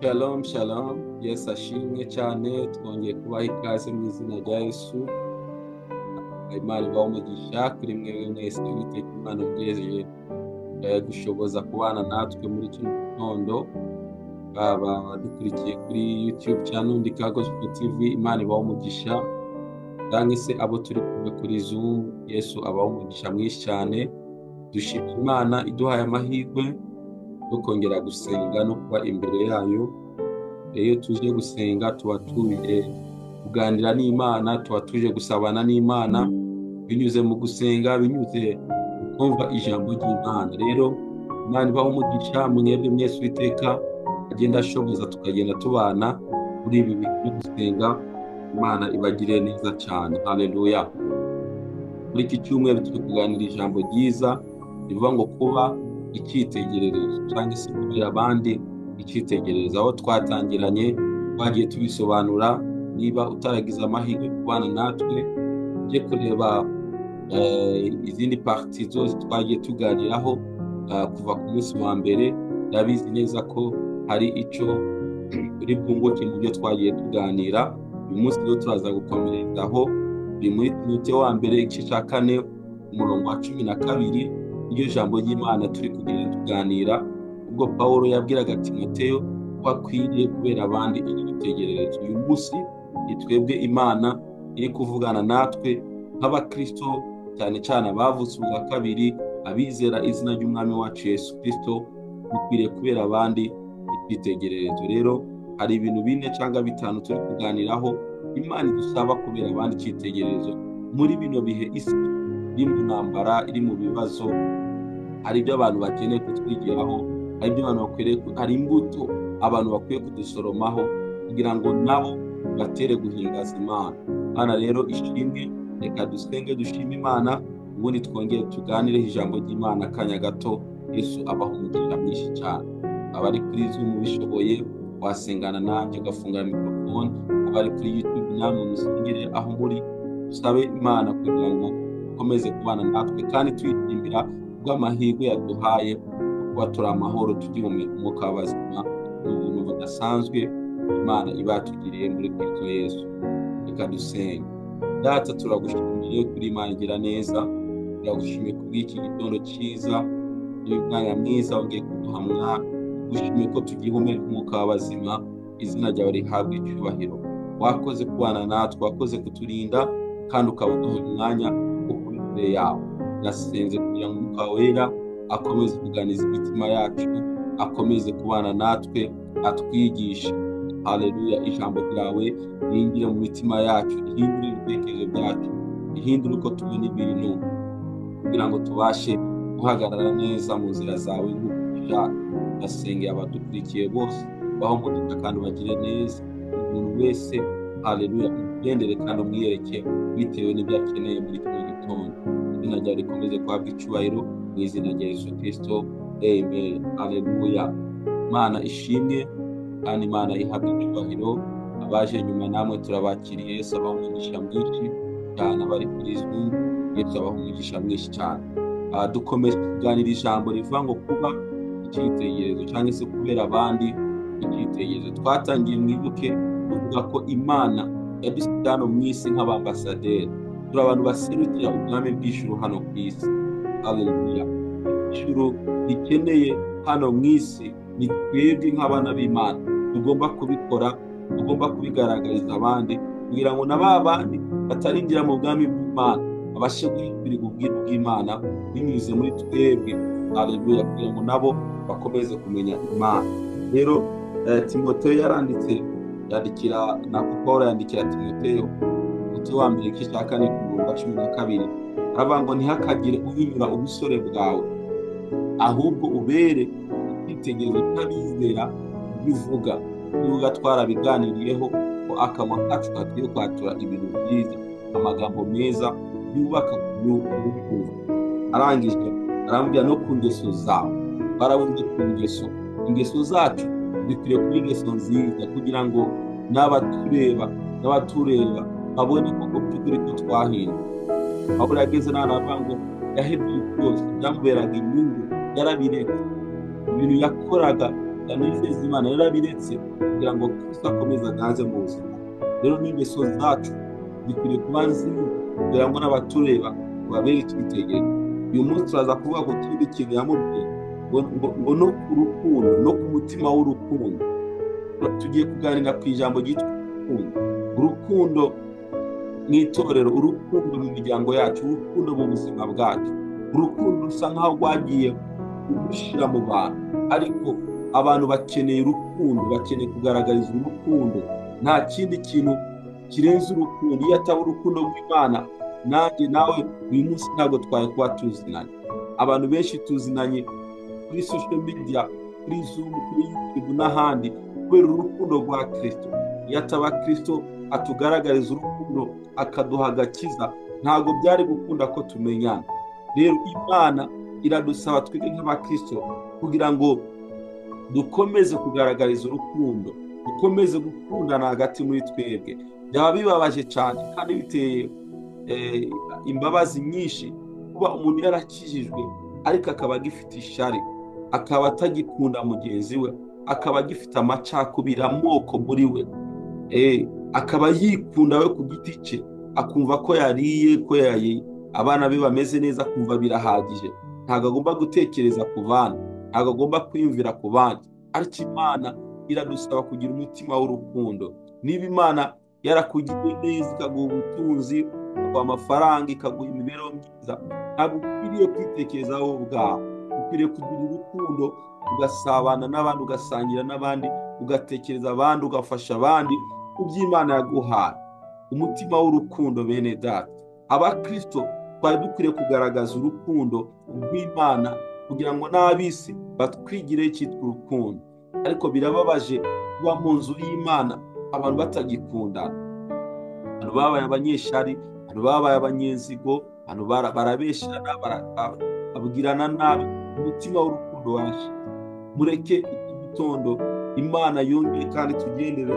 Shalom shalom, Yesu ashimwe cyane, twongeye kubaha ikaze mu izina rya Yesu. Imana ibahe umugisha kuri mwebwe mwese, Uwiteka Imana ubweze gushoboza kubana natwe muri kino gitondo, baba abadukurikiye kuri YouTube channel Ndika Gospel TV, Imana ibahe umugisha, cyangwa se abo turi kumwe kuri Zoom, Yesu abahe umugisha mwinshi cyane. Dushima Imana iduhaye amahirwe yo kongera gusenga no kuba imbere yayo. Iyo tuje gusenga tuba tuje kuganira n'Imana, tuba tuje gusabana n'Imana binyuze mu gusenga, binyuze mu kumva ijambo ry'Imana. Rero Imana ibahe umugisha mwebwe mwese Uwiteka agenda ashoboza tukagenda tubana muri ibi bihe byo gusenga. Imana ibagire neza cyane. Haleluya. Muri iki cyumweru turi kuganira ijambo ryiza rivuga ngo kuba icyitegererezo cyangwa se kubera abandi icyitegererezo. Aho twatangiranye twagiye tubisobanura. Niba utaragize amahirwe kubana natwe, ujye kureba izindi parti zose twagiye tuganiraho kuva ku munsi wa mbere. Ndabizi neza ko hari icyo uri bwunguke mu byo twagiye tuganira. Uyu munsi rero turaza gukomerezaho. Turi muri Timoteyo wa mbere igice cya 4 umurongo wa 12, iryo jambo ry'Imana turi kugenda tuganira. Ubwo Pawulo yabwiraga Timoteyo ko akwiriye kubera abandi icyitegererezo. Uyu munsi ni twebwe Imana iri kuvugana natwe nk'abakristo, cyane cyane abavutse ubwa kabiri, abizera izina ry'Umwami wacu Yesu Kristo, dukwiriye kubera abandi icyitegererezo. Rero hari ibintu 4 cyangwa 5 turi kuganiraho Imana idusaba kubera abandi icyitegererezo muri bino bihe isi iri mu ntambara, iri mu bibazo. Hari ibyo abantu bakeneye kutwigiraho, hari ibyo abantu bakwiriye, hari imbuto abantu bakwiye kudusoromaho kugira ngo nabo batere guhimbaza Imana. Imana rero ishimwe. Reka dusenge dushime Imana, ubundi twongere tuganire ijambo ry'Imana akanya gato. Yesu abaha umugisha mwinshi cyane. Abari kuri Zoom bishoboye wasengana nanjye ugafungura mikrofone, abari kuri YouTube namwe musengere aho muri, dusabe Imana kugira ngo ikomeze kubana natwe, kandi tuyishimira bw'amahirwe yaduhaye kuba turi amahoro, tugihumeka umwuka w'abazima. Ni ubuntu budasanzwe Imana ibatugiriye muri Kristo Yesu. Reka dusenge. Data, turagushimiye kuri Imana igira neza, turagushimiye kubw'iki gitondo cyiza, uyu mwanya mwiza ugiye kuduha mwami. Tugushimiye ko tugihumeka umwuka w'abazima, izina ryawe rihabwe icyubahiro. Wakoze kubana natwe, wakoze kuturinda, kandi ukaba uduha umwanya wo kuba imbere yawe. Nasenze kugira ngo Umwuka Wera akomeze kuganiza imitima yacu, akomeze kubana natwe, atwigishe. Haleluya. Ijambo ryawe ringire mu mitima yacu, rihindure ibitekerezo byacu, rihindure uko tubona ibintu, kugira ngo tubashe guhagarara neza mu nzira zawe nk'uko ushaka. Ndasengera abadukurikiye bose, baho umugisha kandi ubagire neza. Umuntu wese, haleluya, umugendere kandi umwiyereke bitewe n'ibyo akeneye muri kino gitondo. Izina ryawe rikomeze guhabwa icyubahiro mu izina rya Yesu Kristo, amen. Haleluya. Imana ishimwe kandi Imana ihabwe icyubahiro. Abaje nyuma namwe turabakiriye. Yesu abahe umugisha mwinshi cyane. Abari kuri Zoom, Yesu abahe umugisha mwinshi cyane. Dukomeje kuganira ijambo rivuga ngo kuba icyitegererezo cyangwa se kubera abandi icyitegererezo. Twatangiye, mwibuke, tuvuga ko Imana yadusize hano mu isi nk'abambasaderi. Turi abantu baserukira ubwami bw'ijuru hano ku isi. Haleluya. Ijuru rikeneye hano mu isi ni twebwe nk'abana b'Imana tugomba kubikora, tugomba kubigaragariza abandi, kugira ngo na ba bandi batarinjira mu bwami bw'Imana babashe guhindurira ubwiru bw'Imana binyuze muri twebwe. Haleluya. Kugira ngo nabo bakomeze kumenya Imana. Rero Timoteyo yaranditse, yandikira na Pawulo yandikira Timoteyo umuti wa mbere igice cya 4 ku murongo wa 12, aravuga ngo ntihakagire uhinyura ubusore bwawe, ahubwo ubere icyitegererezo cy'abizera ibyo uvuga. Niba twarabiganiriyeho ko akanwa kacu gakwiye kwatura ibintu byiza, amagambo meza yubaka urukundo. Arangije arambwira no ku ngeso zawe. Baravuze ku ngeso, ingeso zacu zikwiriye kuba ingeso nziza, kugira ngo n'abatureba babone koko by'ukuri ko twahinduye. Pawulo yageze n'ahantu aravuga ngo yahebye byose byamuberaga inyungu, yarabireka. Ibintu yakoraga Kutanezeza Imana yarabiretse kugira ngo Kristo akomeze aganze mu buzima. Rero n'ingeso zacu zikwiriye kuba nziza kugira ngo n'abatureba babere icyitegererezo. Uyu munsi turaza kuvuga ku kindi kintu yamubwiye ngo no ku rukundo, no ku mutima w'urukundo. Tugiye kuganira ku ijambo ryitwa urukundo. Urukundo mu itorero, urukundo mu miryango yacu, urukundo mu buzima bwacu. Urukundo rusa nkaho rwagiye rushira mu bantu, ariko abantu bakeneye urukundo, bakeneye kugaragarizwa urukundo. Nta kindi kintu kirenze urukundo. Iyo ataba urukundo rw'Imana, nanjye nawe uyu munsi ntabwo twari kuba tuzinanye. Abantu benshi tuzinanye kuri social media, kuri Zoom, kuri YouTube n'ahandi, kubera urukundo rwa Kristo. Iyo ataba Kristo atugaragariza urukundo, akaduha agakiza, ntabwo byari gukunda ko tumenyana. Rero Imana iradusaba twebwe nk'abakristo kugira ngo dukomeze kugaragariza urukundo, dukomeze gukundana hagati muri twebwe. Byaba bibabaje cyane kandi biteye imbabazi nyinshi kuba umuntu yarakijijwe ariko akaba agifite ishari, akaba atagikunda mugenzi we, akaba agifite amacakubiri, amoko muri we, akaba yikunda we ku giti cye, akumva ko yariye, ko yayi abana be bameze neza, akumva birahagije. Ntabwo agomba gutekereza ku bandi, ntabwo agomba kwiyumvira ku bandi. Ariko Imana iradusaba kugira umutima w'urukundo. Niba Imana yarakugiriye neza, ikaguha ubutunzi, ikaguha amafaranga, ikaguha imibereho myiza, ntabwo ukwiriye kwitekerezaho ubwawe. Ukwiriye kugira urukundo, ugasabana n'abandi, ugasangira n'abandi, ugatekereza abandi, ugafasha abandi ku by'Imana yaguhaye. Umutima w'urukundo, bene data, abakristo twari dukwiriye kugaragaza urukundo rw'Imana kugira ngo n'ab'isi batwigireho icyitwa urukundo. Ariko birababaje kuba mu nzu y'Imana abantu batagikundana. Abantu babaye abanyeshari, abantu babaye abanyenzigo, abantu barabeshana, babwirana nabi. Umutima w'urukundo warashize. Mureke iki gitondo Imana yongere kandi tugendere.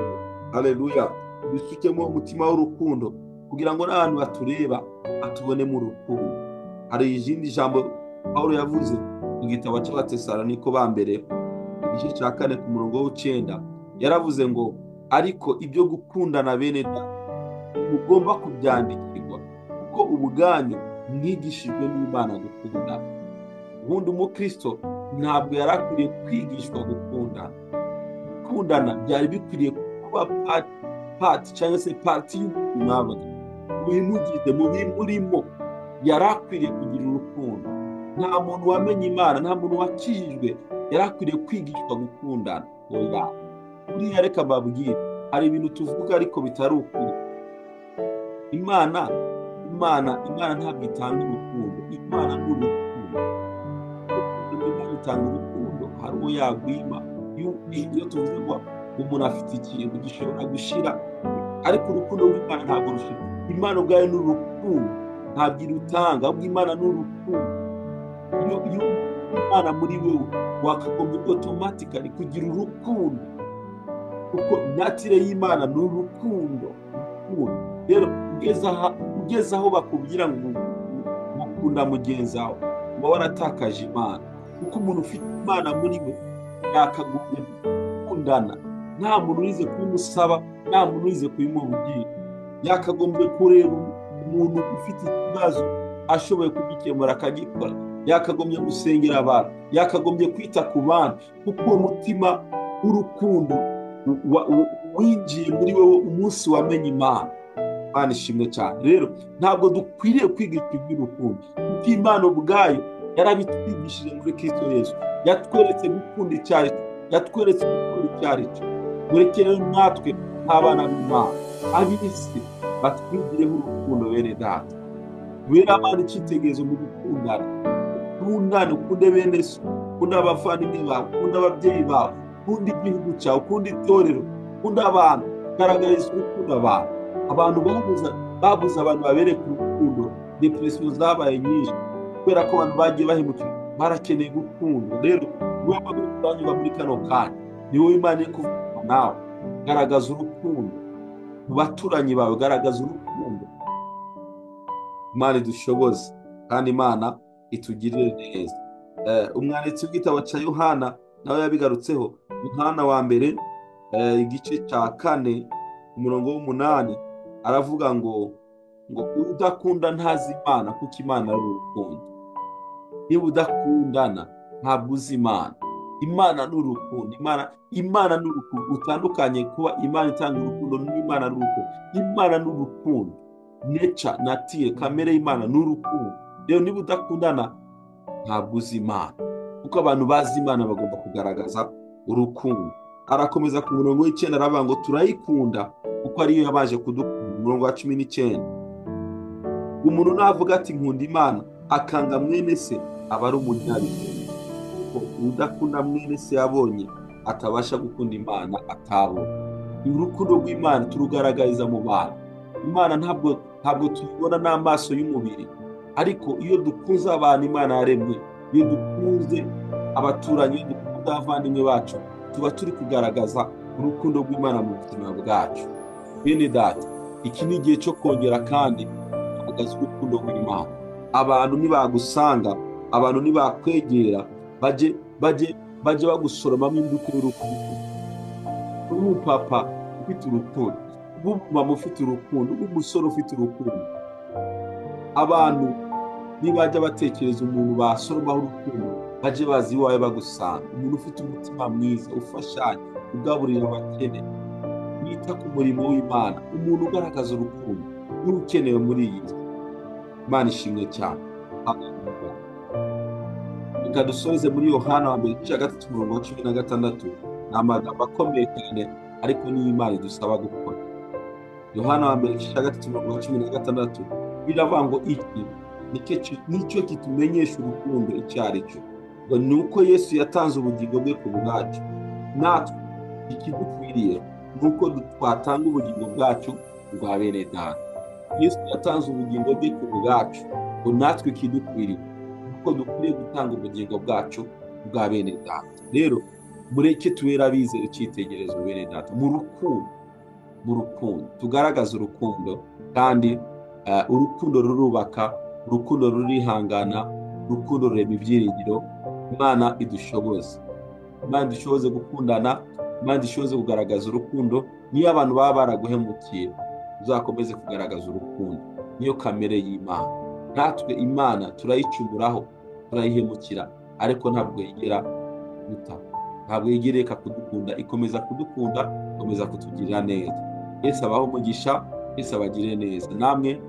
Haleluya. Dusukemo umutima w'urukundo kugira ngo n'abantu batureba batubone mu rukundo. Hari izindi jambo Paulo yavuze mu gitabo cy'Abatesaloniko ba mbere, igice cya 4 ku murongo w'9, yaravuze ngo ariko ibyo gukundana bene data mugomba kubyandikirwa, kuko ubwanyu mwigishijwe n'Imana gukundana. Ubundi umukristo ntabwo yari akwiriye kwigishwa gukundana. Gukundana byari bikwiriye kuba pati cyangwa se pati y'ubuzima bwe. Mubimugize, mubimurimo, yari akwiriye kugira urukundo. Nta muntu wamenye Imana, nta muntu wakijijwe yari akwiriye kwigishwa gukundana. Oya, buriya reka mbabwire, hari ibintu tuvuga ariko bitari ukuri. Imana ntabwo itanga urukundo. Imana ni urukundo. Imana itanga urukundo, hari uwo yagwima. Iyo tuvuze ngo umuntu afite ikintu gishobora gushira, ariko urukundo rw'Imana ntabwo rushira. Imana ubwayo ni urukundo, ntabwo irutanga, ahubwo Imana ni urukundo. Iyo Imana muri wewe, wakagombye automatically kugira urukundo, kuko natire y'Imana ni urukundo. Rero ugeze aho bakubwira ngo ukunda mugenzi wawe, uba waratakaje Imana. Kuko umuntu ufite Imana muri we yakagombye gukundana. Nta muntu urize kubimusaba, nta muntu urize kubimubwira. Yakagombye kureba umuntu ufite ikibazo ashoboye kugikemura akagikora. Yakagombye gusengera abantu, yakagombye kwita ku bandi, kuko uwo mutima w'urukundo winjiye muri wowe umunsi wamenye Imana. Imana ishimwe cyane. Rero ntabwo dukwiriye kwiga iby'urukundo, kuko Imana ubwayo yarabitwigishije muri Kristo Yesu. Yatweretse gukunda icyo ari cyo, yatweretse gukunda icyo ari cyo. Mureke rero natwe nk'abana b'Imana, ab'isi batwigireho urukundo, bene data. Tubere abana icyitegererezo mu gukundana. Ukundane, ukunde bene so, ukunde abavandimwe bawe, ukunde ababyeyi bawe, ukunde igihugu cyawe, ukunde itorero, ukunde abantu. Garagariza urukundo abantu. Abantu babuze abantu babereka urukundo. Depression zabaye nyinshi kubera ko abantu bagiye bahemukira, barakeneye gukundwa. Rero wowe uranyura muri kano kanya, ni wowe Imana iri kuvuga nawe. Garagaza urukundo mu baturanyi bawe, garagaza urukundo. Imana idushoboze kandi Imana itugirire neza. Umwanditsi w'igitabo cya Yohana nawe yabigarutseho Yohana wa mbere igice cya 4 umurongo w'8 aravuga ngo udakunda ntazi Imana, kuko Imana ari urukundo. Niba udakundana ntabwo uzi Imana. Imana ni urukundo. Imana ni urukundo. Utandukanye kuba Imana itanga urukundo n'Imana ari urukundo. Imana ni urukundo. Nature, natire, kamere y'Imana ni urukundo. Rero niba udakundana ntabwo uzi Imana, kuko abantu bazi Imana bagomba kugaragaza urukundo. Arakomeza ku murongo w'9 aravuga ngo turayikunda kuko ariyo yabaje kudukunda. Umurongo wa 19, umuntu navuga ati nkunda Imana akanga mwene se aba ari umunyabinyoma, kuko udakunda mwene se yabonye atabasha gukunda Imana atabona. Urukundo rw'Imana turugaragariza mu bantu. Imana ntabwo tuyibona n'amaso y'umubiri, ariko iyo dukunze abantu Imana yaremye, iyo dukunze abaturanyi, iyo dukunze abavandimwe bacu, tuba turi kugaragaza urukundo rw'Imana mu buzima bwacu. Bene data, iki ni igihe cyo kongera kandi kugaragaza urukundo rw'Imana. Abantu nibagusanga, abantu nibakwegera, bajye bagusoromamo imbuto y'urukundo. Umupapa ufite urukundo, umumama ufite urukundo, umusore ufite urukundo. Abantu nibajya batekereza umuntu basoromaho urukundo, bajye bazi iwawe bagusanga. Umuntu ufite umutima mwiza, ufashanya, ugaburira abakene, wita ku murimo w'Imana, umuntu ugaragaza urukundo niwe ukenewe muri iyi si. Imana ishimwe cyane. Reka dusoze muri Yohana wa mbere igice cya 3 umurongo wa 16. Ni amagambo akomeye cyane, ariko niyo Imana idusaba gukora. Yohana wa mbere igice cya 3 umurongo wa 16 biravuga ngo iki nicyo kitumenyesha urukundo icyo ari cyo, ngo ni uko Yesu yatanze ubugingo bwe ku bwacu, natwe ikidukwiriye ni uko twatanga ubugingo bwacu bwa bene data. Yesu yatanze ubugingo bwe ku bwacu, ngo natwe ikidukwiriye ni uko dukwiriye gutanga ubugingo bwacu bwa bene data. Rero mureke tubere abizera icyitegererezo bene data mu rukundo, tugaragaze urukundo. Kandi urukundo rurubaka, urukundo rurihangana, urukundo rurema ibyiringiro. Imana idushoboze, Imana idushoboze gukundana, Imana idushoboze kugaragaza urukundo. Niyo abantu baba baraguhemukiye, uzakomeze kugaragaza urukundo. Niyo kamere y'Imana. Natwe Imana turayicumuraho, turayihemukira, ariko ntabwo yigera guta, ntabwo yigera ireka kudukunda, ikomeza kudukunda, ikomeza kutugirira neza. Yesu abahe umugisha, Yesu abagirire neza. Namwe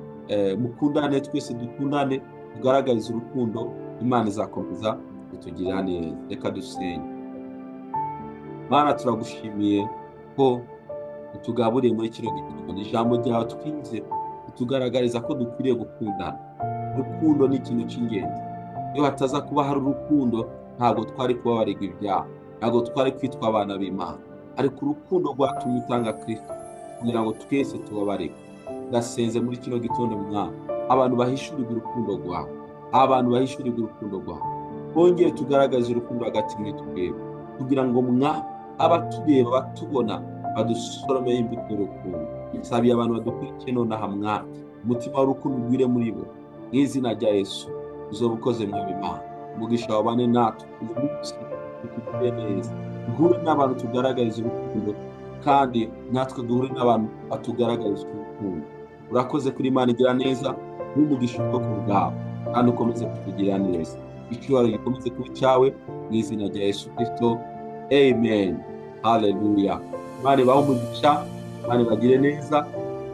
mukundane, twese dukundane, tugaragarize urukundo. Imana izakomeza kutugirira neza. Reka dusenge. Mana, turagushimiye ko utugaburiye muri kino gitondo. Ijambo ryawe twize utugaragariza ko dukwiriye gukundana. Urukundo ni ikintu cy'ingenzi. Iyo hataza kuba hari urukundo, ntabwo twari kubabarirwa ibyaha, ntabwo twari kwitwa abana b'Imana. Ariko urukundo rwatumye utanga Kristo kugira ngo twese tubabarirwe. Ndasenze muri kino gitondo Mwana, abantu bahishurirwe urukundo rwawe, abantu bahishurirwe urukundo rwawe, bongere tugaragaze urukundo hagati muri twebwe, kugira ngo mwa abatureba batubona badusoromeye imbuto y'urukundo. Nsabiye abantu badukurikiye nonaha Mwana, umutima w'urukundo ugwire muri bo, mu izina rya Yesu. Uzoba ukoze mwami Imana. Umugisha wabane natwe uyu munsi, utugirire neza, duhure n'abantu tugaragariza urukundo, kandi natwe duhure n'abantu batugaragariza urukundo. Urakoze kuri Imana igira neza, n'umugisha ubwoko bwawe, kandi ukomeze kutugirira neza. Icyubahiro gikomeze kuba icyawe, mu izina rya Yesu Kristo, amen. Haleluya. Imana ibahe umugisha, Imana ibagire neza,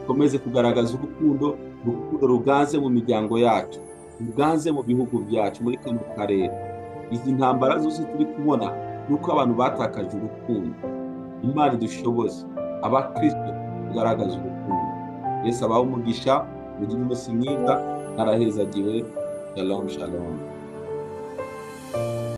ikomeze kugaragaza urukundo, urukundo ruganze mu miryango yacu, ruganze mu bihugu byacu, muri kano karere. Izi ntambara zose turi kubona ni uko abantu batakaje urukundo. Imana idushoboze abakristo kugaragaza urukundo. Yesu abahe umugisha, mugire umunsi mwiza, narahezagiwe. Shalom, shalom.